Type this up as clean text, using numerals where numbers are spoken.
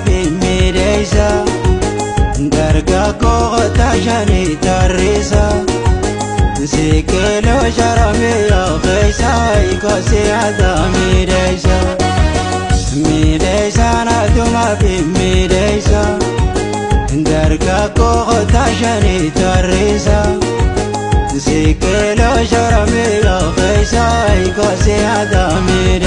Miidheessa dargaggoo shanii tarreessa siqiloo sharamee keessa ikosee aadaa miidheessa miidheessa naatuma fi miidheessa dargaggoo shanii tarreessa siqiloo sharamee keessa ikosee aadaa miidheessa.